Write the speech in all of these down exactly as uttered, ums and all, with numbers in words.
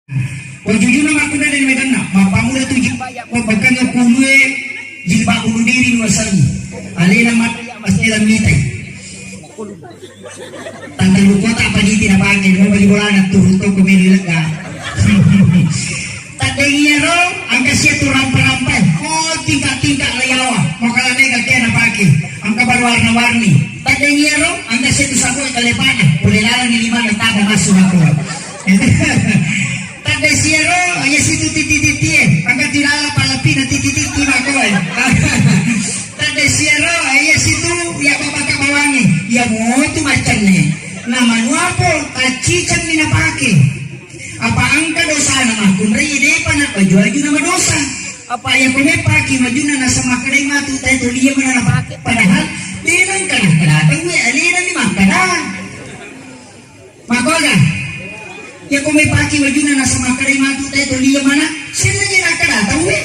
Wajujuna makkunrai meganna, mappammula tu jilbab ya, mabbekkangngi kulue jilbab bunuh diri dua sali. Alena mate ya, masela mitai. Tanggal dua kota apa jiti na pake, mau beli bolana turun toko meli lega. Taddengi ero, angka sia tu rampa-rampa, oh, tingkat-tingkat layawa, mau kala mega kena pake, angka baru warna-warni. Taddengi ero, angka sia tu sabu kalepana, boleh lalang di lima tanda masuk aku. Tadde siero, iya situ titi-titie. Angka tilala palapina titi-titi makoe. Tadde siero, iya situ, iya babaka bawangi. Iya motu macanne. Na manuapo, tacciceng ni napake. Apa angka dosana makkunrai, depa na baju-baju na madosa. Apa iya kome pake majuna nasa makkedai matu, tai tulia mana napake. Padahal, denang kana kada tau, alena ni makkada. Makkoga, iya ko mepaki wajunna nasaba makkedai matu tae toli iya mana? Senna je nakkeda tauwe.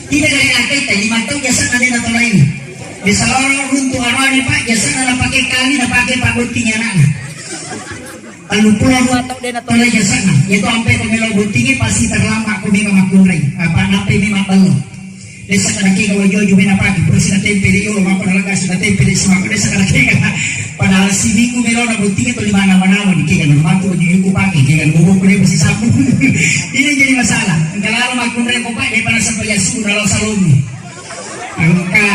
Tidak ada nakkeda lima tau jasana de natolai. Biasa loro runtu aroane, Pak, jasana napake kali, napake pabbotting anakna. Telluppulo dua tau de natolai jasana. Iya to ampe ko melo bottingi pasti terlambat ko mega makkunrai. Apa nape mi mabballo. Desa kada kega waju-waju mena pake, pura sina tempe de yolo, mako na lega sina tempe de semako desa kada kega. Padahal si minggu melo na bottingi to lima nama-nama ni kega, na matu waju yuku pake, kega na bobo kule pasti sapu. Ini jadi masalah. Engka lalo makkunrai ko Pak, de pada sampai ya subuh dalam salon ni. Engka.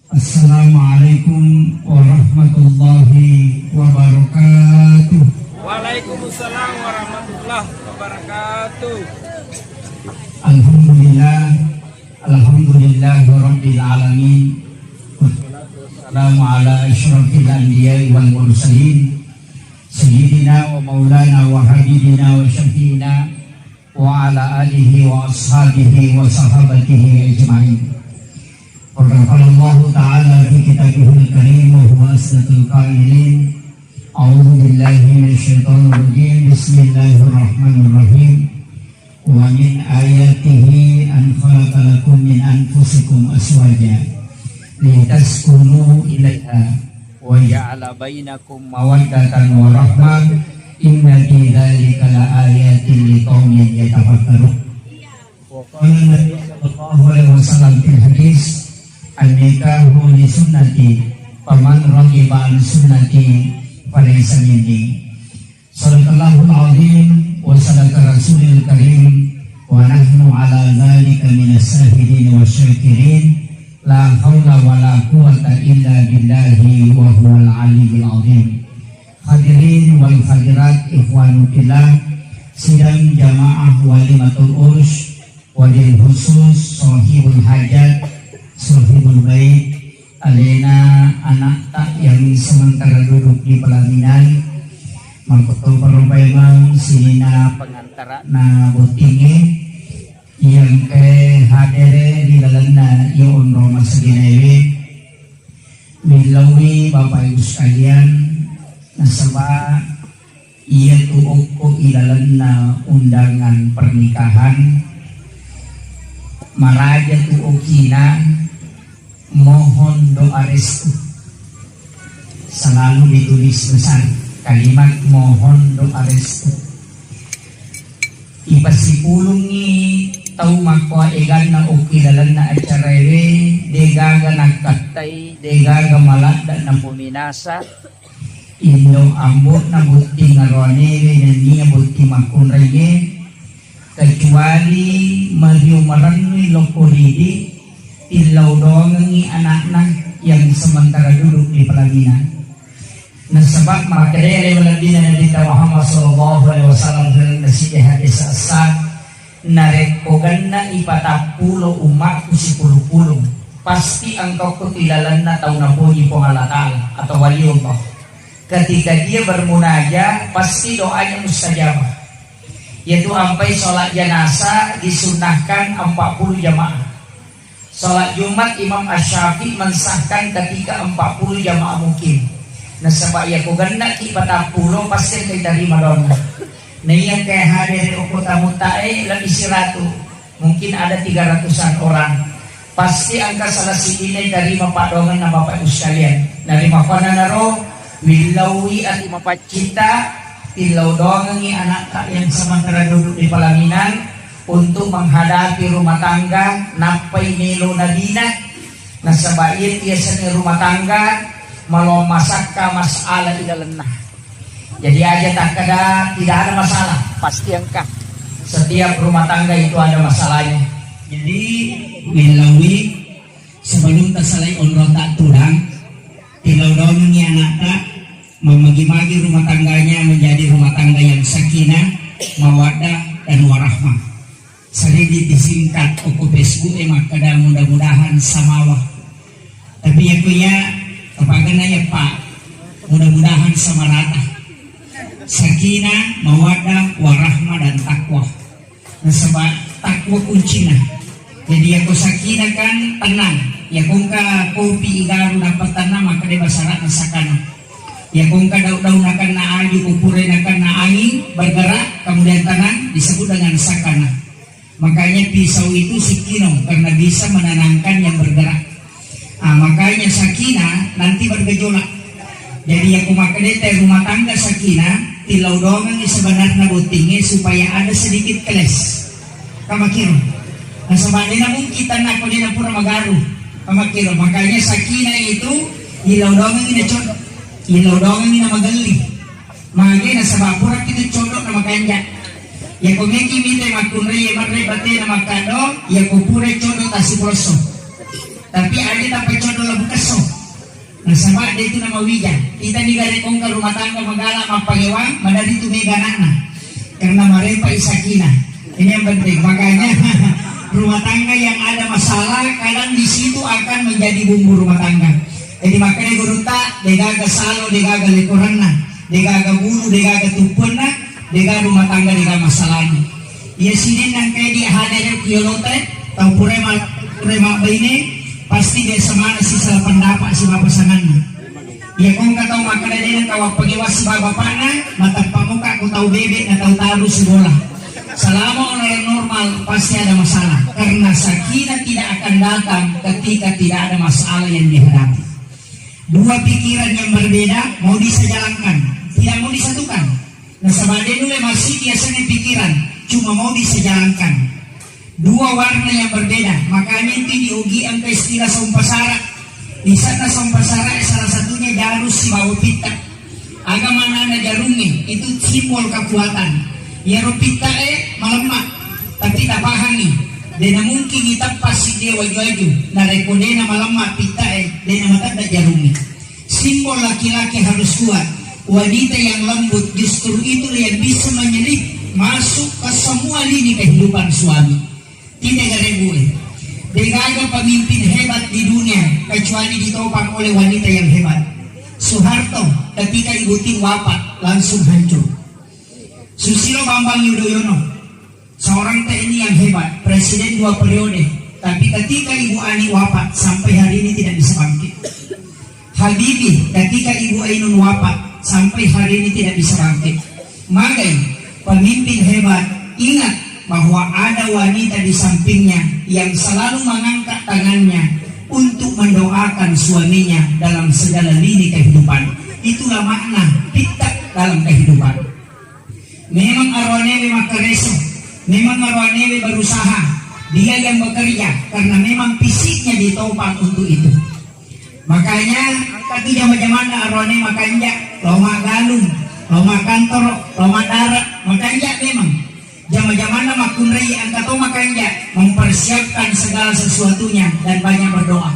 Assalamualaikum warahmatullahi wabarakatuh. Waalaikumsalam warahmatullahi wabarakatuh. Alhamdulillah, alhamdulillah rabbil alamin. Wassalatu wassalamu ala asyrafil anbiya'i wal mursalin, sayyidina wa maulana wa habibina wa syafi'ina wa ala alihi wa ashabihi wa sahabatihi ajma'in. Wa qala Allahu ta'ala fi kitabihil karim wa huwa asdaqul qailin. A'udzu billahi minasy syaithanir rajim. Bismillahirrahmanirrahim. Wa min ayatihi an khalaqa lakum min anfusikum azwaja litaskunu ilaiha wa ja'ala bainakum mawaddatan wa rahmah, inna fi dzalika la ayatin liqaumin yatafakkarun. Wa qala Nabi sallallahu alaihi wasallam fil hadis, "An-nikahu li sunnati, faman raghiba an sunnati falaysa minni." Sadaqallahul azim wa sadaqa rasulil karim wa nahnu ala dzalika minas syahidin wa syakirin. La haula wa la quwwata illa billahi wa huwal aliyyil azim. Hadirin wal hadirat, ikhwanu fillah, sidang jamaah walimatul urs, wabil khusus sahibul hajat, sahibul bait, alena anakta yang sementara duduk di pelaminan, makkutoparo paimeng sininna pengantarana bottinge, yang ke hadere di lalenna iyo onrong maseginewe, Millauwi Bapak Ibu sekalian, nasaba iyatu okko ilalenna undangan pernikahan, maraja tu okina, mohon doa restu. Selalu ditulis besar kalimat mohon doa restu. Ipasipulungngi tau makkoa eganna okki lalenna acaraewe, degaga nakkattai, degaga maladda napominasa. Indo ambo'na botting aroanewe nennia botting makkunraie, kecuali mario marennui lokko ridi, tillau doangengngi anakna yang sementara duduk di pelaminan. Nasaba makkedai lebbina Nabitta Muhammad sallallahu alaihi wasallam dalam nasida hadis asa, narekko genna ipatappulo ummakku sipulung-pulung, pasti engkau ko ilalenna tau napoji Puang Allah Ta'ala atau waliullah. Ketika dia bermunajat, pasti doanya mustajabah. Yaitu ampai sholat jenazah disunnahkan empat puluh jamaah. Sholat Jumat Imam Asy-Syafi'i mensahkan ketika empat puluh jamaah mukim. Nasaba iya ko gennaki patappulo pasti engka itarima donna. Na iya ke hadir okko tamu tae lebih siratu, mungkin ada tiga ratusan orang. Pasti engka salah sidina itarima padongenna Bapak Ibu sekalian. Narimakkuannanaro Willauwi ati mapaccita, tillau doangengngi anakta yang sementara duduk di pelaminan untuk menghadapi rumah tangga, nappai melo nabina, nasaba iya biasanya rumah tangga, malo masakka masalah di dalamna. Jadi aja takkeda tidak ada masalah, pasti engka. Setiap rumah tangga itu ada masalahnya. Jadi, willauwi, sebelum tasalai onrota tudang, tillau doangengngi anakta, memagi-magi rumah tangganya menjadi rumah tangga yang sakinah, mawaddah, dan warahmah. Sering disingkat okko Facebook e makkeda mudah-mudahan samawa. Tapi ya kuya, apa kena ya Pak, mudah-mudahan sama rata. Sakinah, mawaddah, warahmah, dan takwa. Nasaba takwa kuncina. Jadi yako sakinah kan tenang. Yako engka kopi igaru dapat tenang, maka dia basara nasakana. Yako engka daun-daun nakenna aju, kupure nakenna angin bergerak, kemudian tenang, disebut dengan sakana. Makanya pisau itu sikino karena bisa menenangkan yang bergerak. Ah, makanya sakinah nanti bergejolak. Jadi ya kumakkedeta rumah tangga sakinah, tillau doangengngi sebenarnya bottingnya supaya ada sedikit keles. Kamakiro. Nasaba dena mungkin tanah ko dena pura magaru. Kamakiro. Makanya sakinah itu illau doangengngi na condo. Illau doangengngi na magelli. Mage nasaba pura kitu condo na makanja. Yako meki mite makkunrai marre batena makkado, yako pura condo tasiprosso. Tapi aja tappa condo labu kesso. Nasaba de tu nama wija. Kita ni gare kongka rumah tangga magala mappangewang, madari tu mega anakna. Karena marepa isakinah. Ini yang penting. Makanya rumah tangga yang ada masalah kadang di situ akan menjadi bumbu rumah tangga. Jadi makanya gurutta, degaga salo, degaga lekoranna, degaga bulu, degaga tuppuanna, degaga rumah tangga, degaga masalahnya. Iya sinin nangkai di hadere kiolote, tau pure ma-, pure mabbaine, pasti biasa mana si salah pendapat si bapak sanganna. Iya kongka tau makkeda dena tau appagewa si bapak-bapakna, matappa muka ku tau bebek na tau taru si bola. Selama orang yang normal pasti ada masalah, karena sakinah tidak akan datang ketika tidak ada masalah yang dihadapi. Dua pikiran yang berbeda mau disejalankan, tidak mau disatukan. Nasaba de nulle masih biasanya pikiran, cuma mau disejalankan. Dua warna yang berbeda, makanya itu diogi engka istilah sompasara. Di sana sompasara salah satunya jaru sibawa pitta. Aga manana jarungnge, itu simbol kekuatan. Iyaro pittae malemma, tapi tapahangi, dena mungkin iteppa sidde waju-waju, narekko dena malemma pittae, dena matedda jarungnge. Simbol laki-laki harus kuat. Wanita yang lembut justru itulah yang bisa menyelip masuk ke semua lini kehidupan suami. Tidak ada gue. Degaga pemimpin hebat di dunia kecuali ditopang oleh wanita yang hebat. Soeharto ketika Ibu Tien wafat langsung hancur. Susilo Bambang Yudhoyono, seorang T N I yang hebat, presiden dua periode. Tapi ketika Ibu Ani wafat, sampai hari ini tidak bisa bangkit. Habibie, ketika Ibu Ainun wafat, sampai hari ini tidak bisa bangkit. Magai, pemimpin hebat, ingat bahwa ada wanita di sampingnya yang selalu mengangkat tangannya untuk mendoakan suaminya dalam segala lini kehidupan. Itulah makna pitta dalam kehidupan. Memang aroanewe makkareso, memang aroanewe berusaha, dia yang bekerja karena memang fisiknya ditopang untuk itu. Makanya, engka tu jama-jamanna aroane makanja, lao maggalung, lao makkantoro, lao maddara, makanja memang. Jama-jamanna makkunrai engka to makanja, mempersiapkan segala sesuatunya dan banyak berdoa.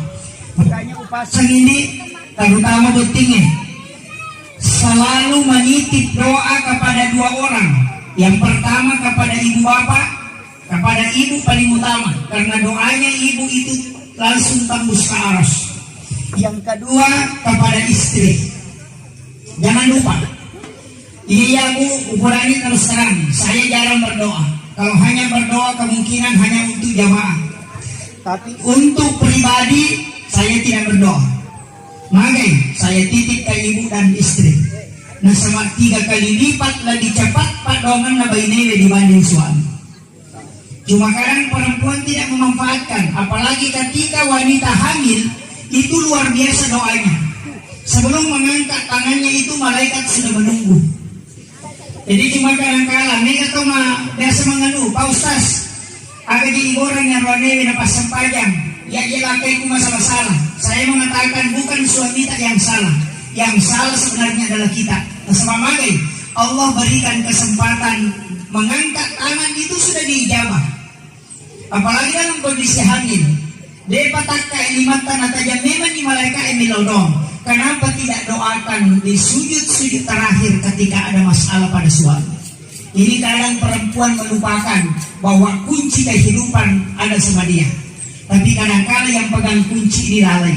Makanya upasang ini, terutama bottingnge, selalu menitip doa kepada dua orang. Yang pertama kepada ibu bapak, kepada ibu paling utama, karena doanya ibu itu langsung tembus ke aras. Yang kedua, kepada istri. Jangan lupa. Iya, Bu, ukurannya terus terang, saya jarang berdoa. Kalau hanya berdoa, kemungkinan hanya untuk jamaah. Tapi untuk pribadi, saya tidak berdoa. Magai, saya titip ke ibu dan istri. Nasaba tiga kali lipat lebih cepat paddoangenna bainewe dibanding suami. Cuma kadang perempuan tidak memanfaatkan, apalagi ketika wanita hamil, itu luar biasa doanya. Sebelum mengangkat tangannya itu, malaikat sudah menunggu. Jadi cuma kadangkala mega to ma biasa menganu, "Pak Ustaz, aga ji igoreng yang ronewe na passempajang? Ya, ya lakai ku masalah-salah." Saya mengatakan bukan suami tak yang salah. Yang salah sebenarnya adalah kita. Nasaba magai, Allah berikan kesempatan mengangkat tangan itu sudah diijabah. Apalagi dalam kondisi hamil. Depa takka limatta natajang memang ni malaika e melo doang. Kenapa tidak doakan di sujud-sujud terakhir ketika ada masalah pada suami? Ini kadang perempuan melupakan bahwa kunci kehidupan ada sama dia. Tapi kadangkala yang pegang kunci ini lalai.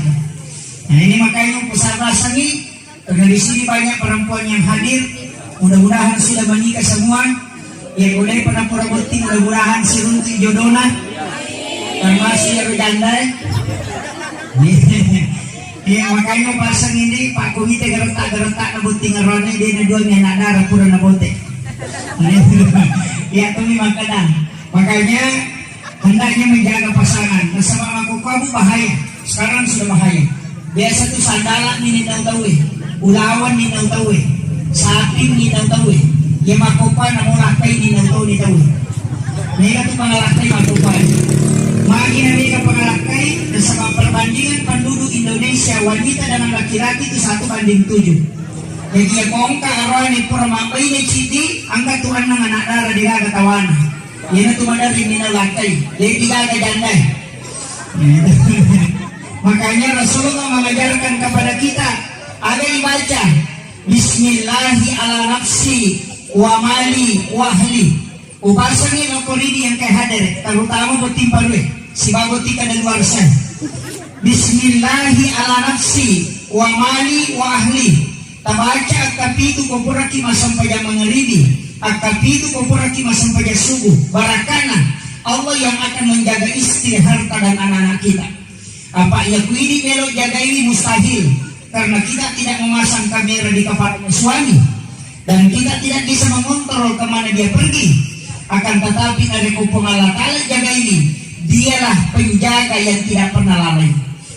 Nah, ini makanya pesan rasanya karena di sini banyak perempuan yang hadir, mudah-mudahan sudah menikah semua. Ya, boleh pernah pura botting, mudah-mudahan siruntu jodona. Termasuk yang janda, eh. Iya, makanya pasang ini, Pak Komite geretak-geretak na botting arone, dia na dua mi anak darah pura na bote. Ya, itu memang kadang. Makanya, hendaknya menjaga pasangan. Nasaba makkokkoe bahaya. Sekarang sudah bahaya. Biasa tu sandala ni nau tauwe, ulawan ni nau tauwe, saping ni nau tauwe. Ya makkokkoe na molakkai ni nau tau ni tauwe. Mega tu pangalakkai makkokkoe. Magi na mega pangalakkai, nasaba perbandingan penduduk Indonesia wanita dengan laki-laki tu satu banding tujuh. Jadi ya kongka arane pura mabbaine cidi, angka tu annang anak dara digaga tawana. Iyana tu maderri minang lakkai, lebbi gaga janda. Makanya Rasulullah mengajarkan kepada kita, ada dibaca, "Bismillahi ala nafsi wa mali wa ahli." Upasangi no koridi yang kai hadir, terutama botting parue, sibawa botting kada luar sana. "Bismillahi ala nafsi wa mali wa ahli." Tabaca akkapitu ko puraki massempajang mangaribi, akkapitu ko puraki massempajang subuh. Barakana Allah yang akan menjaga istri, harta, dan anak-anak kita. Apa iya kuidi melo jagai mustahil, karena kita tidak memasang kamera di kepalanya suami, dan kita tidak bisa mengontrol kemana dia pergi. Akan tetapi, narekko Puang Allah Ta'ala jagai, dialah penjaga yang tidak pernah lalai.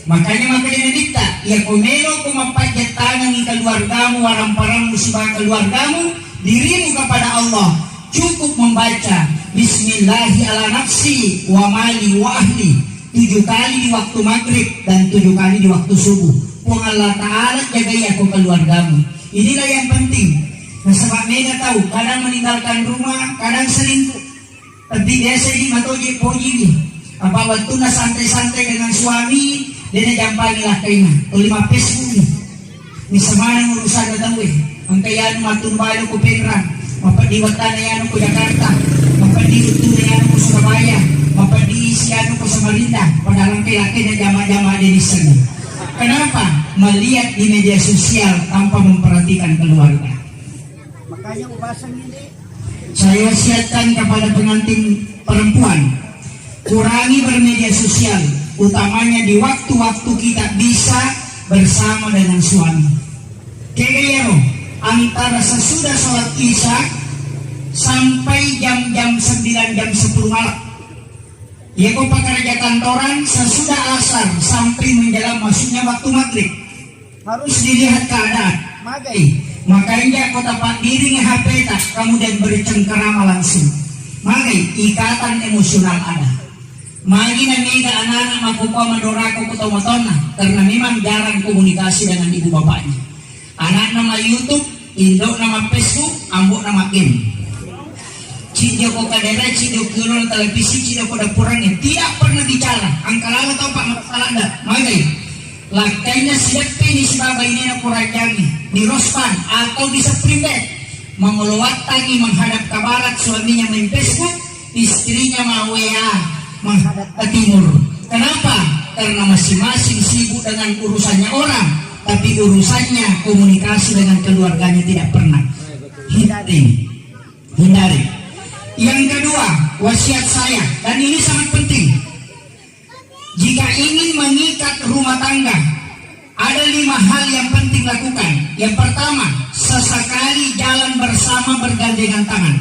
Makanya, makanya Nabitta, iya ko melo ko mappajjattangengi keluargamu, waramparammu sibawa keluargamu, dirimu kepada Allah, cukup membaca Bismillahi ala nafsi wa mali wa ahli tujuh kali di waktu maghrib dan tujuh kali di waktu subuh. Puang Allah Ta'ala jagai aku keluargamu. Inilah yang penting. Nasaba mega tau kadang meninggalkan rumah, kadang selingkuh. Tapi biasa idi matoje pojiwi. Apa wettunna santai-santai dengan suami, de najampangi lakkaina. Tuli mappesbukni. Misa maneng urusanna tauwe. Engka yanu mattunu balu ko Penrang, mapeddi wettana yanu ko Jakarta, mapeddi wettuna yanu ko Surabaya, mapeddi isi yanu ko Samarinda, padahal engka lakkaina jama-jama de nissengi. Kenapa? Melihat di media sosial tanpa memperhatikan keluarga. Makanya upasangi. Saya wasiatkan kepada pengantin perempuan, kurangi bermedia sosial, utamanya di waktu-waktu kita bisa bersama dengan suami. Kega iyaro, antara sesudah sholat Isya sampai jam-jam sembilan, jam sepuluh malam. Yako pekerja kantoran sesudah asar sampai menjelang masuknya waktu maghrib. Harus dilihat keadaan. Magai. Makanya kota Pak Biring H P tak, kemudian bercengkerama langsung. Magai, ikatan emosional ada. Magi na mega anak-anak makkokkoe madorako ko tau matonna, karena memang jarang komunikasi dengan ibu bapaknya. Anakna ma YouTube, indokna ma Facebook, ambokna ma game. Ciddi ko kadera, ciddi ko televisi, ciddi ko dapurnya, tidak pernah bicara. Angka lalo tau Pak masalah ndak? Magai. Lakkainna sideppeni sibawa bainena ko ranjangnge, di rospan atau di spring bed. Mangolo wattangngi menghadap ke barat, suaminya main Facebook, istrinya mau W A menghadap ke timur. Kenapa? Karena masing-masing sibuk dengan urusannya orang, tapi urusannya komunikasi dengan keluarganya tidak pernah. Hindari, hindari. Yang kedua, wasiat saya, dan ini sangat penting. Jika ingin mengikat rumah tangga, ada lima hal yang penting lakukan. Yang pertama, sesekali jalan bersama bergandengan tangan.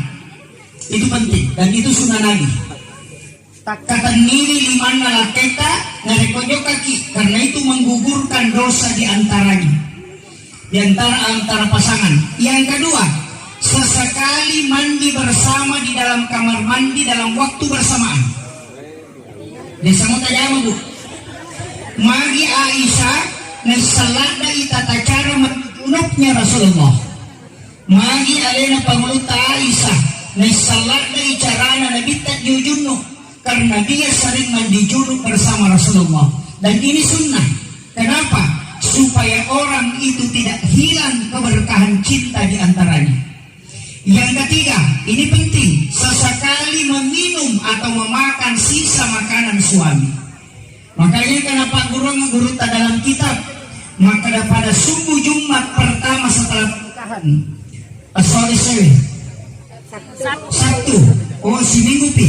Itu penting dan itu sunnah Nabi. Takkatenniwi limanna lakketta narekko jokkaki, karena itu menggugurkan dosa di antaranya. di antara, antara pasangan. Yang kedua, sesekali mandi bersama di dalam kamar mandi dalam waktu bersamaan. Desa mutajama, Bu. Magi Aisyah naissalladda tata cara mandi junubnya Rasulullah. Magi alena pangulutta Aisyah naissalladda carana Nabitta jujunnu, karena dia sering mandi junub bersama Rasulullah. Dan ini sunnah. Kenapa? Supaya orang itu tidak hilang keberkahan cinta di antaranya. Yang ketiga, ini penting, sesekali meminum atau memakan sisa makanan suami. Makanya kenapa guru gurutta dalam kitab, maka pada subuh Jumat pertama setelah pernikahan. Eh, sorry, sorry. Sabtu. Oh, si minggu pi.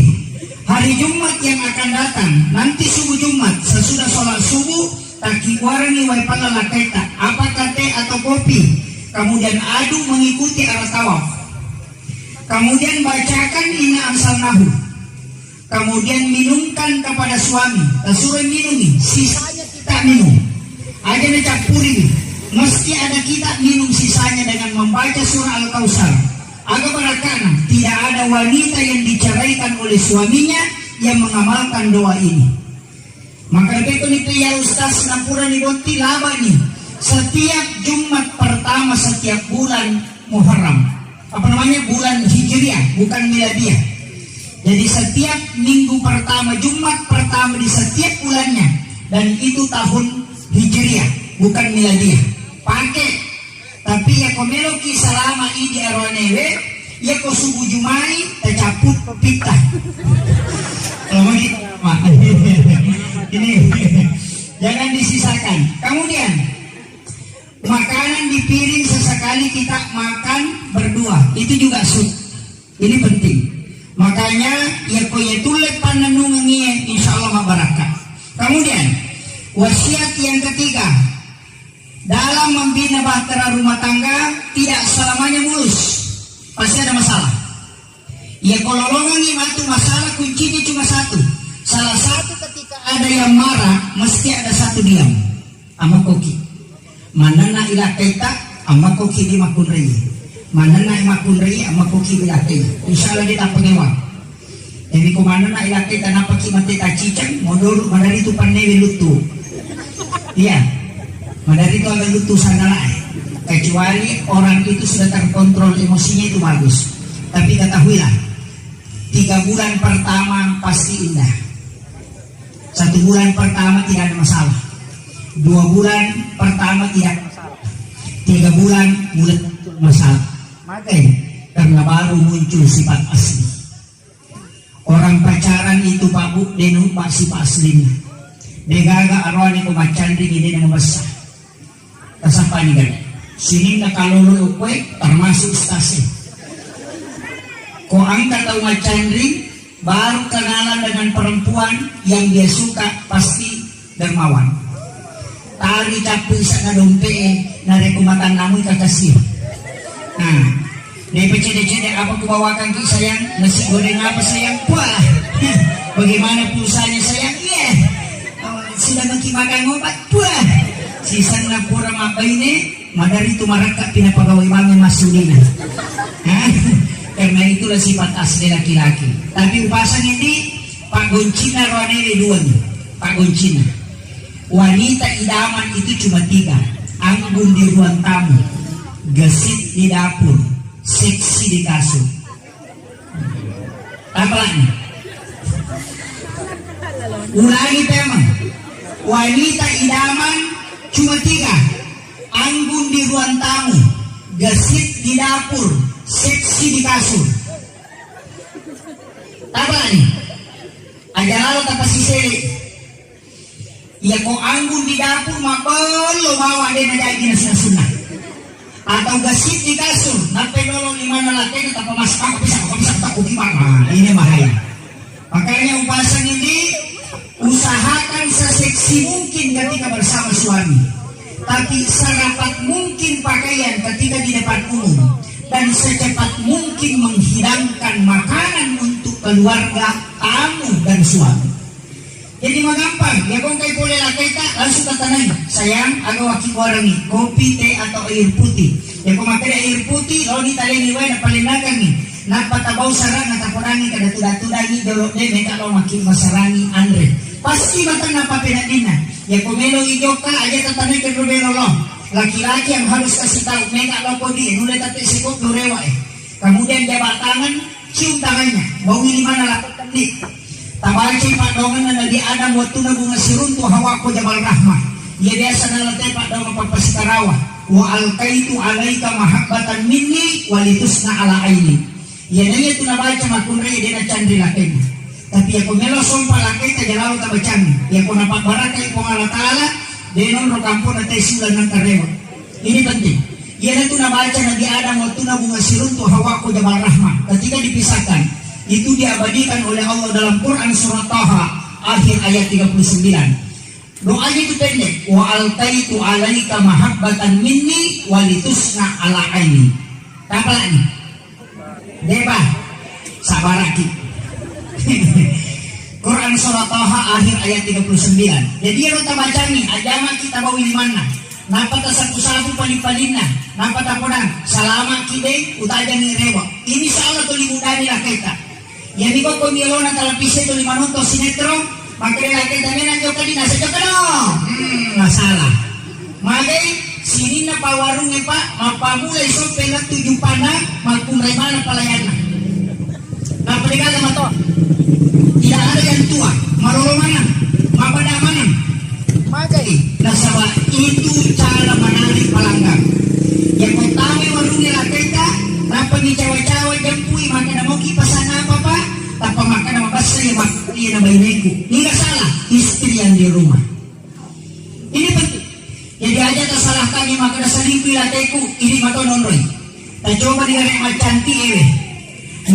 Hari Jumat yang akan datang, nanti subuh Jumat, sesudah sholat subuh, takiwarani wae palla lakkaita, apakah teh atau kopi, kemudian aduk mengikuti arah tawaf. Kemudian bacakan inna anzalnahu. Kemudian minumkan kepada suami, tasuruh minumi, sisanya kita minum. Aja nacappuri, meski ada kita minum sisanya dengan membaca surah Al-Kautsar. Aga barakkana, tidak ada wanita yang diceraikan oleh suaminya yang mengamalkan doa ini. Maka betul itu ya Ustaz, nampura ni botti laba ni. Setiap Jumat pertama setiap bulan Muharram. Apa namanya? Bulan Hijriah, bukan Miladiah. Jadi setiap minggu pertama, Jumat pertama di setiap bulannya. Dan itu tahun Hijriah, bukan Miladiah. Pakai Tapi yako meloki salama idi aroanewe, yako subuh Jumai, tacapput pitta. Kalau mau di-, ini, jangan disisakan. Kemudian, makanan di piring sesekali kita makan berdua. Itu juga sun-, ini penting. Makanya, yako ye tulle pannennungengi, insya Allah mabarakah. Kemudian, wasiat yang ketiga, dalam membina bahtera rumah tangga, tidak selamanya mulus. Pasti ada masalah. Ya, kalau lolongan ni matu masalah, kuncinya cuma satu. Salah satu, ketika ada yang marah, mesti ada satu diam. Amakoki. Manenna ilakkaita, amakoki di makunrai. Manenna makunrai, amakoki ilakkai. Insya Allah dia tak pengewa. Jadi, ko manenna ilakkaita, nappaki mate taciceng, modor, madari tu pannewe luttu. Iya, madari tu agak luttu sandalae. Kecuali orang itu sudah terkontrol emosinya, itu bagus. Tapi ketahuilah, tiga bulan pertama pasti indah. Satu bulan pertama tidak ada masalah. Dua bulan pertama tidak ada masalah. Tiga bulan mulai muncul masalah. Makanya, karena baru muncul sifat asli. Orang pacaran itu, Pak Bu, denu Pak, sifat aslinya. Degaga arwani ko macanring ini nama besar. Tasappani gare. Sininna kalolo kue termasuk stasi. Ko angka tau macanring, baru kenalan dengan perempuan yang dia suka, pasti dermawan. Tari cappu isana dompe, narekko matannamu kekasih. Nah, depa cede-cede, apa kubawakan ki sayang? Nasi goreng apa sayang? Wah, bagaimana pulsanya sayang? Iya. Oh, sudah maki makan obat? Wah, sisanna pura mabbaine, madari tu marakka pina pegawai bank yang masuk dina. Hah? Karena itulah sifat asli laki-laki. Tapi upasang ini, Pak Goncina roanele dua nih. Pak Goncina. Wanita idaman itu cuma tiga. Anggun di ruang tamu, gesit di dapur, seksi di kasur. Apa lagi? Ulangi tema. Wanita idaman cuma tiga. Anggun di ruang tamu, gesit di dapur, seksi di kasur. Apa lagi? Aja lalo tapasisele. Iya ko anggun di dapur, mabello bawang de najaji nasunna-sunna. Atau gesit di kasur, nappai lolo limanna lakkena tappa masak, "Aku bisa, aku bisa, aku gimana?" Nah, ini bahaya. Makanya upasang ini, usahakan seseksi mungkin ketika bersama suami. Tapi serapat mungkin pakaian ketika di depan umum. Dan secepat mungkin menghidangkan makanan untuk keluarga, tamu, dan suami. Jadi magampang, ya kong kai pole lakkaita, langsung tatanai. Sayang, aga waki warangi, kopi, teh, atau air putih. Ya kong makkeda air putih, loni taleni wae, napalennakangi. Nappa tabau sarana, taponangi, kada tuda-tudangi, jolo de, meka lo maki masarangi, anre. Pasti matanna papenaddinna. Ya ko melo i jokka, aja tatanai ke melo lo. Laki-laki yang harus kasih tahu, meka lo kodi, nule tate sekop dorewa eh. Kemudian jabat tangan, cium tangannya, baui limana lapettenni. Tabacai paddoangenna Nabi Adam wettunna bunga siruntu Hawa ko Jabal Rahmah. Iya biasa nalate paddoangeng pappasitarawa. Wa alqaitu alaika mahabbatan minni walitusna ala aini. Iyanaiya tu nabaca makkunrai de nacanri lakkainna. Tapi yako melo sompa lakkaita jalalo tabacangi. Yako napabbarakkai Puang Allah Ta'ala, de nonro kampona tai siulang nang karewa. Ini penting. Iyanatu nabaca Nabi Adam wettunna bunga siruntu Hawa ko Jabal Rahmah. Ketika dipisahkan, itu diabadikan oleh Allah dalam Quran surah Taha akhir ayat tiga puluh sembilan. Doanya itu pendek. Wa alqaitu alaika mahabbatan minni walitusna ala aini. Tapalani. Deba, sabaraki. Quran surah Taha akhir ayat tiga puluh sembilan. Jadi ero tabacangi, ajama kita bawi limanna. Napa tasapu-sapu pali-palinna. Napa tapodang, salama ki deng, utajangi rewa. Ini salah tu libudani lakkaita. Jadi kok komi elona televisi tu lima nonton sinetron, Makkeda lakkaita mena jokka di nasa jokka no. Hmm, masalah. Magai sininna pa warungnge, Pak, mappamulai soppe lettu juppana, makkunrai maneng pelayanna. Nappa degaga mato. Tidak ada yang tua, malolo maneng, mapada maneng. Magai nasaba itu cara menarik pelanggan. Yang pertama warungnge lakkaita, nappa mi cawa-cawa jempui, makkeda moki pesan apa, Pak? Tappa makkeda mabessa iya mak-, iya na baineku. Niga salah? Istri yang di rumah. Ini penting. Jadi aja tasalahkan iya makkeda selingkuh lateku, ini mato nonroi. Tacoba di gare macanti ewe.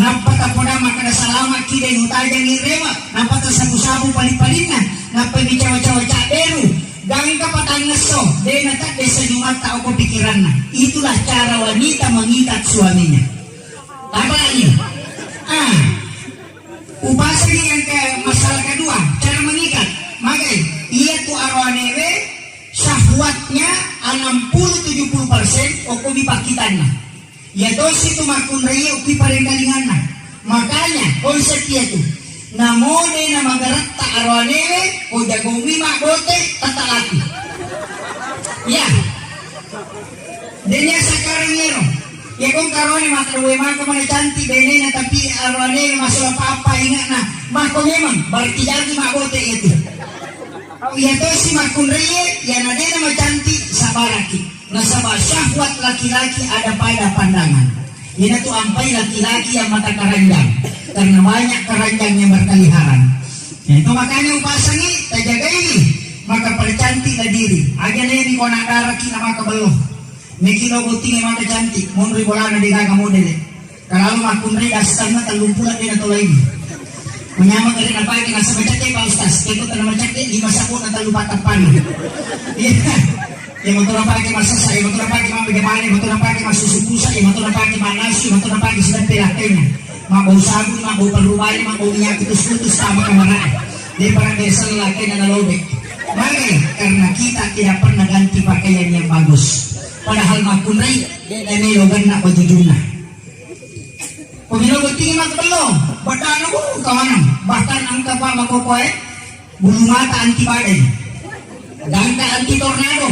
Nappa tapoda makkeda salama ki de nutajangi rewa. Nappa tasabu-sabu pali-palinna. Nappa bicawa-cawa cak beru. Gangka patangesso. De na tak desa Jumat tak oko pikiranna. Itulah cara wanita mengikat suaminya. Apa lagi? Ah. Upasangi yang ke masalah kedua, cara mengikat. Magai, iya tu aroanewe syahwatnya enam puluh tujuh puluh persen okko mi pakkitanna. Iya tosi tu makkunrai okki parengkalinganna. Makanya konsep iya tu. Namode na magaretta aroanewe, ko jagomi mabbote, tata laku. Iya. Denia sekarang ero. Ya kong karone maka dua maka mana cantik benena tapi arone masuk apa-apa ingatna. Mako memang berarti jadi mak bote itu. Iya tosi makkunrai, ya nadena macantik sabaraki. Nasaba syahwat laki-laki ada pada pandangan. Ina tu ampai laki-laki yang mata keranjang karena banyak keranjang yang berkeliaran. Ya, itu makanya upasangi, tajagai maka percantiklah diri. Aja neni kona daraki na maka bello. Meki lo bottinge maka cantik, monri bolana de gaga modele. Kalau makkunrai dastanna tellumpula de na tolai. Menyama kare na pake nasaba cake Pak Ustaz, keko tana macake lima sabun na tellu patappan. Iya. Iya, motor apa ke masasa, iya, motor apa ke mama jamane, motor apa ke masusu pusa, iya, motor apa ke manasu, iya, motor apa ke sudah pelakainya. Mabau sabun, mabau perubali, mabau minyak kutus-kutus sama kamar. Dia pernah biasa lelaki dan lobek. Mari, karena kita tidak pernah ganti pakaian yang bagus. Padahal makkunrai, dia melo ganna baju junna. Pemilo botting mak bello, badana bu kawanang. Bahkan angka pa makokoe, bulu mata anti badai. Gangka anti tornado.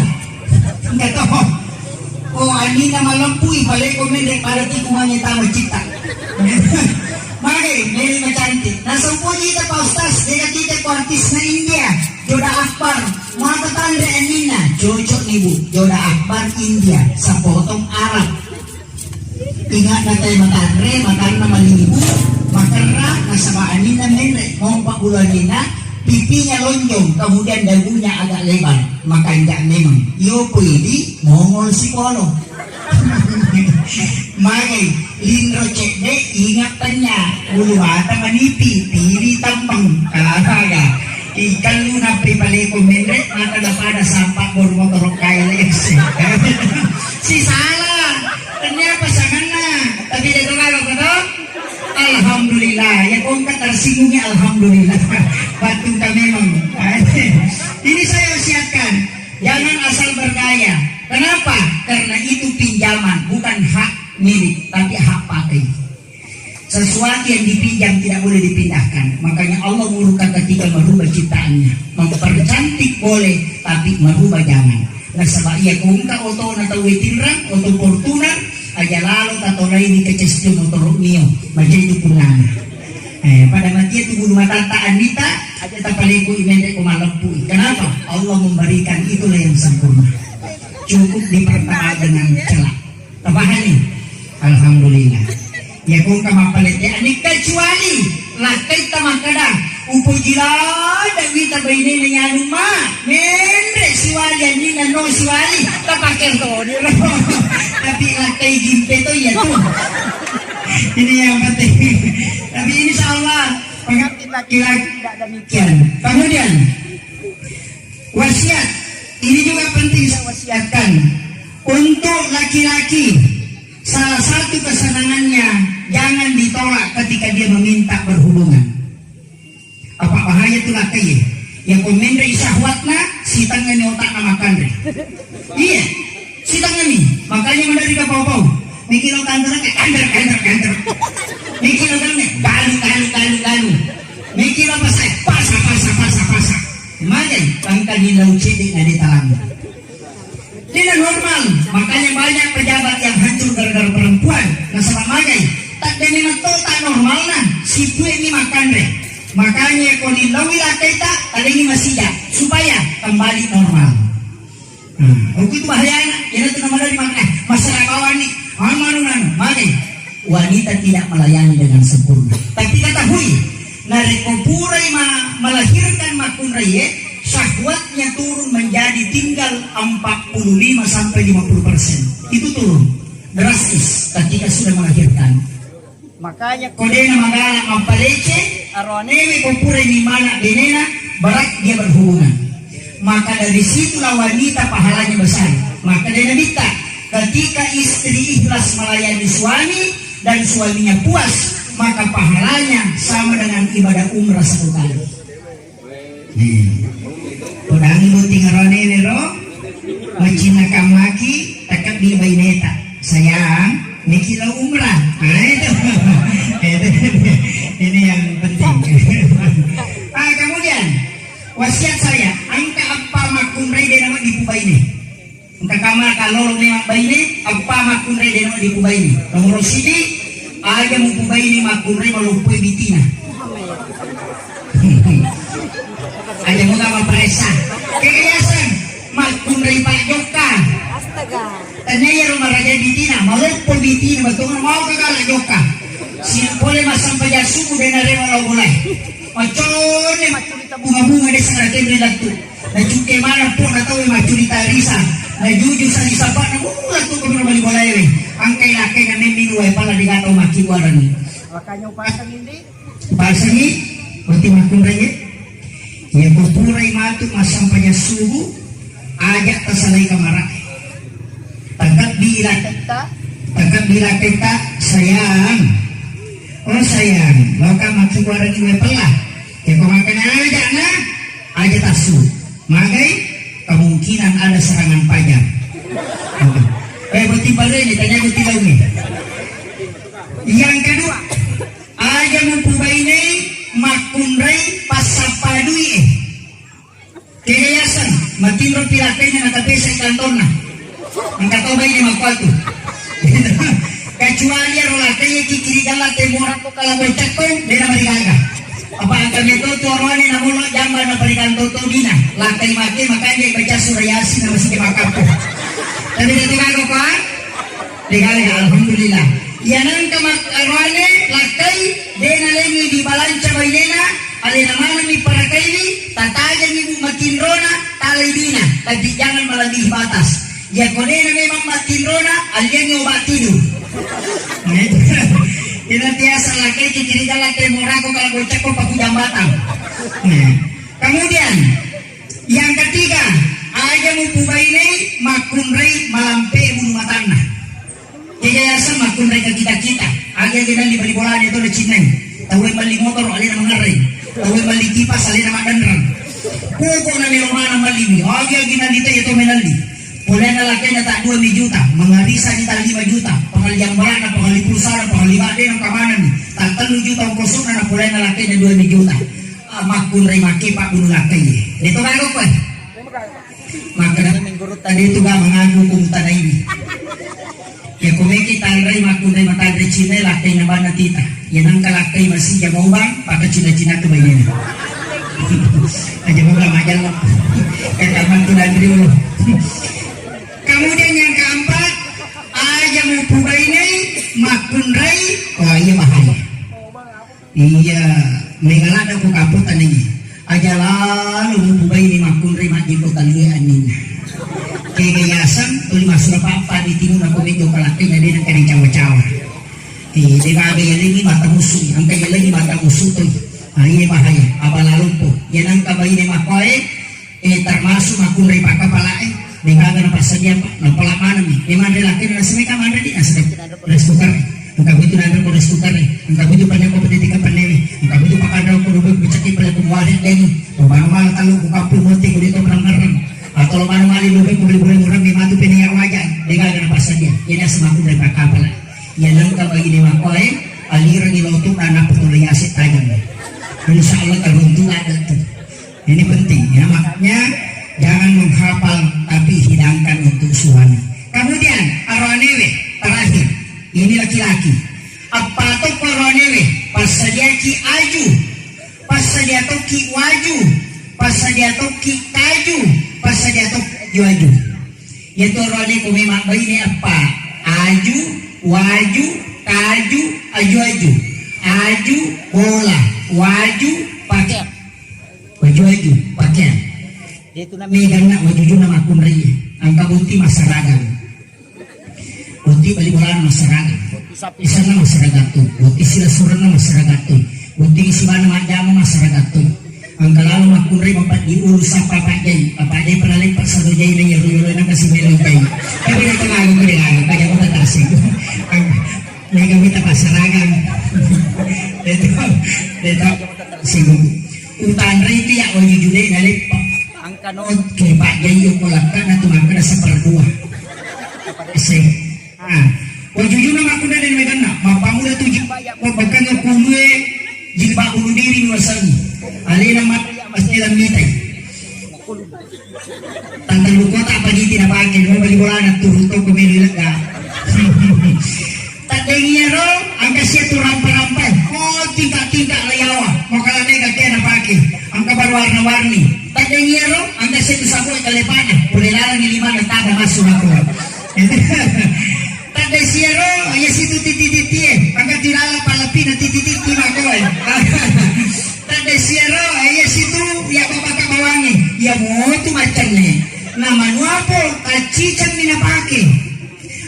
Enggak tahu. Oh, anina malempui, paleko mendek pada tikungannya tama cita. Mage, meli macantik. Nasempoi kita Pak Ustaz, dia kita ku artis na India, Joda Akbar. Mata tanda anina, cocok nih Bu, Joda Akbar India, sepotong Arab. Ingat na tai matanre, matanna malibu, makerra, nasaba anina menre, mompa bulu anina, pipinya lonjong, kemudian dagunya agak lebar, makanja memang. Iyo pui di Mongol Sipolo. Magai, linro cedde, ingat penya, bulu mata manipi, piri tampang, kalaraga. Ikallu nappi paleko menre, maka napada sampa bor motoro K L X. Si salah. Ternyata sanganna. Tapi dia tahu apa tuh? Alhamdulillah. Ya kongka tersinggungi alhamdulillah. Bantu ka memang. Ini saya wasiatkan, jangan asal bergaya. Kenapa? Karena itu pinjaman, bukan hak milik, tapi hak pakai. Sesuatu yang dipinjam tidak boleh dipindahkan. Makanya Allah murka ketika merubah ciptaannya. Mempercantik boleh, tapi merubah jangan. Nasaba iya ko engka otona tauwe Tinrang, oto Fortuner, aja lalo tatolai di kecesio motoro Mio, maja itu punana. Eh, pada matia tu bulu matatta Andita, aja tapaleku imende ko maleppu. Kenapa? Allah memberikan itulah yang sempurna. Cukup dipertama dengan celak. Tapahani? Alhamdulillah. Iya ko engka mappalette ani, kecuali lakkaitta makkeda, "Upoji ladde wita bainena yanu ma, menre siwali anninna no siwali, tapake toni ro." Tapi lakkai jimpe to iya tu. Ini yang penting. Tapi insya Allah pengantin laki-laki tidak demikian. Kemudian wasiat, ini juga penting saya wasiatkan untuk laki-laki. Salah satu kesenangannya jangan ditolak ketika dia meminta berhubungan. Apa bahaya tu lakkai? Ya ko menre syahwatna, sitengngani otakna makanre. Iya, sitengngani. Makanya menari ke pau-pau. Mikir lo kantor ke kantor, kantor, kantor. Mikir lo kantor, galu, galu, galu, galu. Mikir lo pasai, pasa, pasa, pasa, pasa. Magai, tangkani lau cedek na detalang. Tidak normal, makanya banyak pejabat yang hancur gara-gara perempuan. Nasaba magai, tak demi metto tak normal nah, sipue ni makanre. Makanya ko dilawi lakkaita, talengi masija, supaya kembali normal. Nah, oke itu bahayana, ya itu nama dari makna, masalah bawani, anu, anu, anu, magai. Wanita tidak melayani dengan sempurna. Tapi ketahui, narekko purai ma-, melahirkan makkunraie, syahwatnya turun menjadi tinggal empat puluh lima sampai lima puluh persen. Itu turun drastis ketika sudah melahirkan. Makanya ko dena magala mappalece, aroanewe ko purai ni mana benena, berat dia berhubungan. Maka dari situlah wanita pahalanya besar. Maka dari Nabitta, ketika istri ikhlas melayani suami dan suaminya puas, maka pahalanya sama dengan ibadah umrah satu kali. Hmm. Podang buting rone ro, macinna kamaki, takabbi baineta. Sayang, miki lo umrah. Nah, itu. Itu. Ini yang penting. Ah, kemudian, wasiat saya, engka eppa makkunrai de nama dipubaine. Engka kamma kallolo memang baine, eppa makkunrai de nama dipubaine. Nomor siji, aja mupubaine makkunrai maloppoi bitina. Aja muga maparessa. Kegayaseng, makkunrai pajokka. Astaga. Tania iyaro maraja bitina, maloppo bitina, betul mau kagala jokka. Sini pole massempajang subuh dena rewa lao bolai. Macone macurita bunga-bunga desa na tenre lattu. Na cukke mana po na tau macurita risa. Na juju sari sapa na bunga lattu ko mali bolai we. Angkai lakkai na memmi wae pala digatau maki warani. Makanya upasang ini. Pasengi, berarti makkunrai, ya? Ya, ko purai matu massempajang subuh, aja tasalai kamara. Takabbi laketta, takabbi laketta, sayang. Oh, sayang, loka matu warani we pella. Ya, ko makanya aja, nah. Aja tasu. Magai, kemungkinan ada serangan pajar. Eh, berarti baru ini, tanya berarti lagi. Yang kedua, aja mupubainei makkunrai passappa dui'e. Kegayaseng, matinro pilakkaina nakapesa i kantonna. Engka to baine makkuatu. Kecuali ero lakkaie kikiri galla temmorako kala boccakko, dena marigaga. Apa engka meto tu oroane namolo jamba na parikang toto dina. Lakkai make makanja baca surah Yasin na masike makkappo. Tapi de tu gaga ko, ah? Degaga, alhamdulillah. Iya nengka mak-, aroane lakkai, de nalengi dibalanca bainena, alena manengmi parakaiwi, tatajengi bu matinrona, talai dina, tapi jangan melebihi batas. Iya ko de na memang matinrona, aliangi obat tidur. Nah, itu. Ina biasa lakkai kikiri galla temmorako kala boccakko paku jambatan. Nah, kemudian, yang ketiga, aja mupubainei makkunrai malampe bulu matanna. Kegayaseng makkunrai ke kita-kita. Agi-agi nalli bali bolana to nacinnai. Tauwe malli motor alena mangerrei. Tauwe melli kipas alena maddenreng. Pokokna melo maneng melliwi. Agi-agi nalita iya to melli. Polena lakkainna ta dua mi juta, mangarisa ni ta lima juta, pengalli ambarana, pengalli pulsana, pengalli baddena, kamanenni. Ta tellu juta ongkosokna na polena lakkainna dua mi juta. Ah, makkunrai makke pabbunu lakkai. Deto gaga koe. Makkeda menggurutta detu ga mangaku kung tanaiwi. Ya komeki tanrai makkunrai matanre Cina lakkai na bana tita. Ya nangka lakkai masija maubang, paka Cina-Cina tu bainena. Aja moga majallo. Kakaman tu nandri dulu. Kemudian yang keempat, aja mupu bainei makkunrai, oh iya bahaya. Iya, mega ladda ku kapota nai. Aja lalo mupu baine makkunrai majjiko talie anninna. Kega yaseng tuli masura pappa di timuna ko mejo kalakkaina de nengka dicawa-cawa. Eh, de gaga yalengi mata musu, engka yalengi mata musu toi. Ah, iya bahaya, apa lalompo. Ya nangka baine makkoe, Eh, termasuk makkunrai pakkapalae, degaga napassadia, Pak. Napala manenni. Eh, manre lakkainna nasemeka manre di, nasemeka rice cooker. Engka butu nanre ko rice cooker. Engka butu panne ko pendidikan pannewe. Engka butu pakanra ko rubek bucaki pale ko muare deni. Lo mano mala tallu ko kampung mote ko dito perang mereng. Atau lo mano mali rubek ko beli boleh murah mi matu pene ya wajan. Degaga napassadia. Ini asal makkunrai pakkapalae. Ya nengka bagi dewa koe, alirangi lotu anak petulung yasik tajam. Insya Allah teruntung ada tuh. Ini penting ya, makanya jangan menghafal tapi hidangkan untuk suami. Kemudian aroanewe terakhir, ini laki-laki. Apa to aroanewe? Pasadiaki aju, pasadiatoki waju, pasadiatoki kaju, pasadiatoki aju-aju. Iya to aroane ko memang baine apa? Aju, waju, kaju, aju-aju. Aju, bola, waju, pakai. Waju-waju, pakaian. Itu namanya ganna wajujuna makkunrai. Engka botting massaragam. Botting bali bolana massaragam. Botting sapi. Isanna massaragam tu. Botting silessurenna massaragam tu. Botting sibana majjama massaragam tu. Engka lalo makkunrai bapak di ulu sapa Pak Jai. Bapak Jai pernah lepak satu Jai na yero-yero na kasih melo Jai. Tapi dia tengah aku dia lagi. Kayak aku tak tersinggung. Mega mita pasaragang. Itu, itu singgung. Utanre itu ya wajujune nalepa. Angka no. Oke, Pak Jai ko lakka na tu makkeda seperdua. Se. Ah, wajujuna makkeda den meganna, mappamuda tu jilbab ya, ko bakkan kulue jilbab bunuh diri ni wasangi. Alena mat masjid mitai. Tanggal kota apa di tidak pakai, mau beli bolana turun toko meli lega. Taddengi ero, angka sia tu rampa-rampa. Oh, tingkat-tingkat layawa. Mau kalau mega kena pakai. Angka baru warna-warni. Taddengi ero, angka sia tu sabu kalepana. Boleh larang di lima na tada masuk aku. Tadde siero, iya situ titi-titie. Angka tu lala palapi na titi-titi makoe. Tadde siero, iya situ, ya bapak bawangi. Ya motu macenne. Na manuapo, tacciceng ni napake.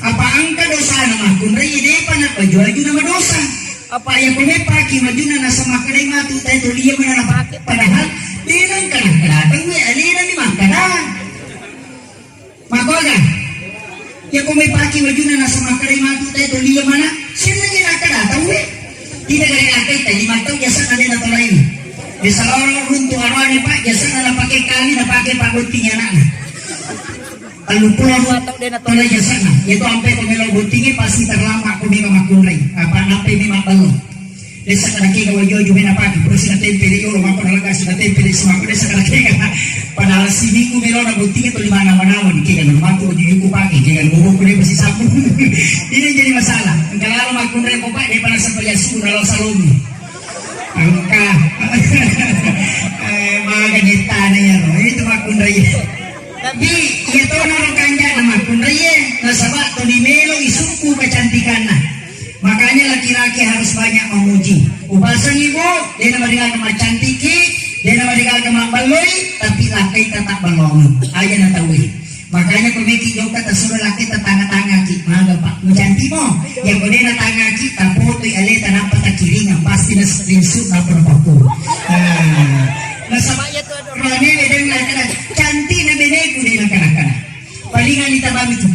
Apa engka dosana makkunrai, depa na baju-baju na madosa. Apa ya kone paki wajuna na sama kadai matu, tai tulia mana napake. Padahal, denang kadang-kadang, we, alena ni makkada. Makoga, ya kome paki wajuna na sama kadai matu, tai tulia mana. Sini lagi nakada, tahu we. Tidak ada yang akai, tadi mantau, ya sana dia natolai. Di saloro runtu arwane, Pak, ya sana napake kali, napake Pak Gunting anaknya. Telluppulo dua tau de natolai jasana. Iyatu ampe ko melo bottingnge pasti terlambat ko mega makkunrai. Apa nappai memang bello. Desa kada kega waju-waju mena pake, pura sina tempele yolo, mako nalaga sina tempele si mako desa kada kega. Padahal si minggu melo na bottingnge to lima nama-nama ni kega, matu waju-waju ku pake, kega bobo ku de pasti sapu. Ini jadi masalah. Engka lalo makkunrai ko Pak, de pada sampai yasu na lo salongi. Engka. Eh, maga jettana ya, itu makkunrai. Tapi iya to naro kanjana makkunrai, nasaba to di melo isukku kecantikanna. Makanya laki-laki harus banyak memuji. Upasangi, Bu, de na marigaga maccantiki, de na marigaga mabballoi, tapi lakkai tetap ballong. Aja na taui. Makanya ko meki jokka tasuro lakkai tetangga-tangga ki. Maga, Pak, mucanti mo. Ya ko de na tangga ki, tapotoi aleta nappa takiringa, pasti na screenshot nappa napakku. Nah, nasaba iya to Rane wedeng nakana, cantikna beneku de nakana-kana. Palingani tabami tu.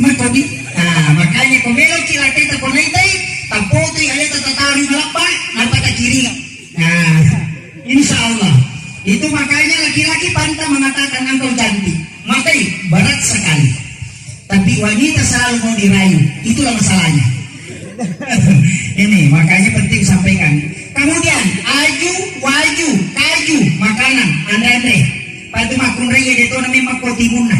Makodi. Ah, makanya ko melo ki laketa ko naitai, tapotoi aleta tatari malappa, napa takiringa. Ah, Makanya laki-laki pantang mengatakan engkau cantik. Makai, berat sekali. Tapi wanita selalu mau dirayu. Itulah masalahnya. Ini makanya penting sampaikan. Kemudian aju, waju, kaju, makanan, anre-anre. Patu makkunrai ya deto namanya makkotimunna.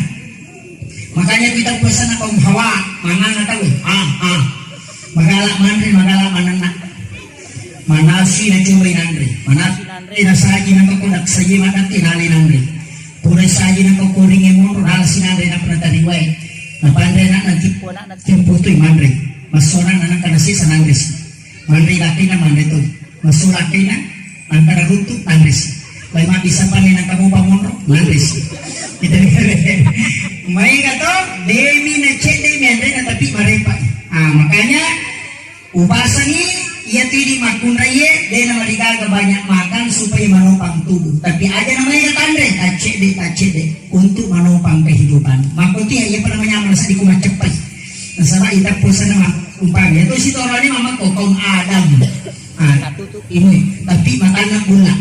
Makanya kita pesan apa Hawa, mana tahu? Ah, ah. Magala manre, magala manenna. Manasi na coba inanre. Manasi nanre, nasaji nangka ko naksaji madakki nale nanre. Pura saji nangka ko ringe monro, nala sinanre na pernah tariwai. Napanre na nanti pona na timputui manre. Masona na nangka nasi sananre si. Manre lakina manre tu. Masu lakina, nangka na runtu, nanre si. Lai ma bisa pane nangka mopa monro, nanre si. Kita main kata, demi na cek, demi anre na tapi marepa. Ah, makanya, Ubasangi iya tu idi makkunraiye, de namarigaga banyak makan supaya manopang tubuh. Tapi aja namanya tanre, tacedde, tacedde untuk manopang kehidupan. Makotia iya pada menyamar sadi ku maceppai. Nasaba ita pusana ma-, umpami itu si torani mama kokong Adam. Ah, ini tapi makanna gula.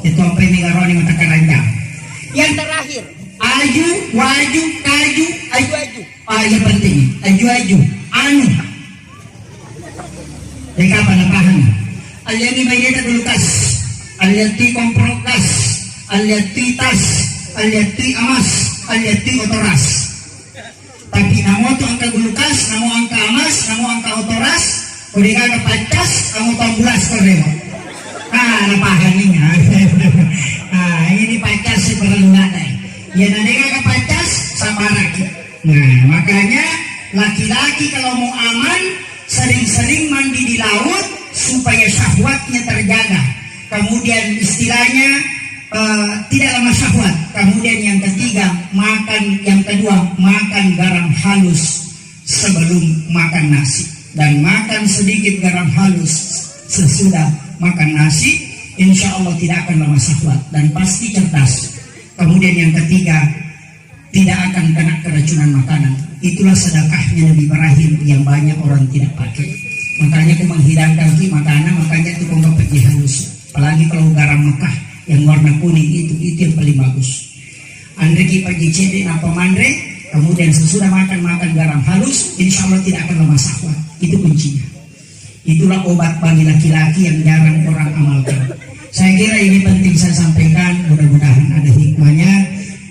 Itu apa ini garoni mata keranjang. Yang terakhir, aju, waju, kaju, aju, aju. Ah, iya penting. Aju, aju. Anu. Deka pada paham. Aliani maineta dulu kas. Aliatui kompro kas. Aliatui tas. Aliatui amas. Aliatui otoras. Tapi namo tu angka gulukas, namo angka amas, namo angka otoras, udah kagak pacas, kamu tombulas kau. Ah, na paham ini. Ah, ini pacas sih perlu ada. Ya, nanti kagak pacas, sabar lagi. Nah, makanya laki-laki kalau mau aman, sering-sering mandi di laut supaya syahwatnya terjaga. Kemudian istilahnya, eh, tidak lama syahwat. Kemudian yang ketiga, makan, yang kedua, makan garam halus sebelum makan nasi. Dan makan sedikit garam halus sesudah makan nasi, insya Allah tidak akan lama syahwat dan pasti cerdas. Kemudian yang ketiga, tidak akan kena keracunan makanan. Itulah sedekahnya Nabi Ibrahim yang banyak orang tidak pakai. Makanya aku menghidangkan ki makanan, makanya itu kau dapat halus. Apalagi kalau garam Mekah yang warna kuning itu, itu yang paling bagus. Anre ki pagi cedde napa manre, kemudian sesudah makan, makan garam halus, insya Allah tidak akan lama syahwat. Itu kuncinya. Itulah obat bagi laki-laki yang jarang orang amalkan. Saya kira ini penting saya sampaikan, mudah-mudahan ada hikmahnya.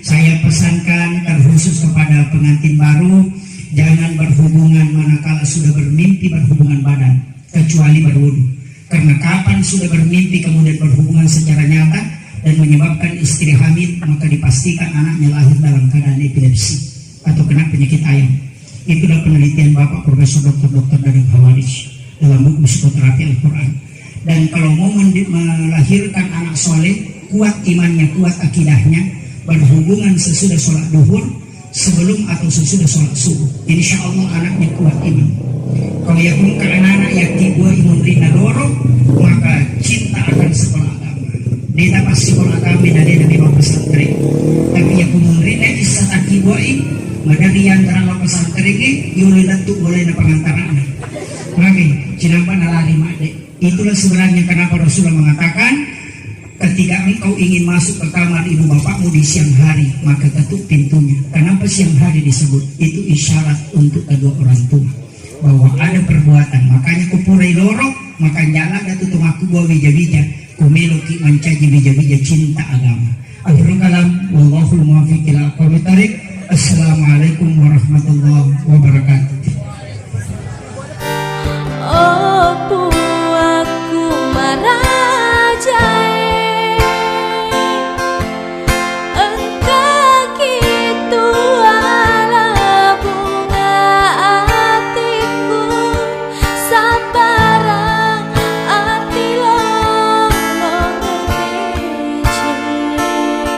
Saya pesankan terkhusus kepada pengantin baru, jangan berhubungan manakala sudah bermimpi berhubungan badan, kecuali berwudu. Karena kapan sudah bermimpi kemudian berhubungan secara nyata dan menyebabkan istri hamil, maka dipastikan anaknya lahir dalam keadaan epilepsi atau kena penyakit ayam. Itulah penelitian Bapak Profesor Doktor Doktor Dadang Khawarij dalam buku Psikoterapi Al-Quran. Dan kalau mau mendi-, melahirkan anak soleh, kuat imannya, kuat akidahnya, berhubungan sesudah sholat duhur, sebelum atau sesudah sholat subuh. Insya Allah anaknya kuat iman. Kalau ya pun karena anak yang kedua imun rina loro, maka cinta akan sekolah agama. Deta pasti sekolah agama dan dia lebih mau pesantren. Tapi ya pun rina bisa tak dibuai, madari yang terang pesantren ini, yuli letuk boleh na pengantaran. Mami, cinapa nalari made. Itulah sebenarnya kenapa Rasulullah mengatakan, ketika engkau ingin masuk ke kamar ibu bapakmu di siang hari, maka ketuk pintunya. Kenapa siang hari disebut? Itu isyarat untuk kedua orang tua bahwa ada perbuatan. Makanya kupurai loro, maka jalan datu tumaku bawa bija-bija. Kumeloki mancaji bija-bija cinta agama. Akhirul kalam, wallahul muwaffiq ila aqwamit thariq. Assalamualaikum warahmatullahi wabarakatuh.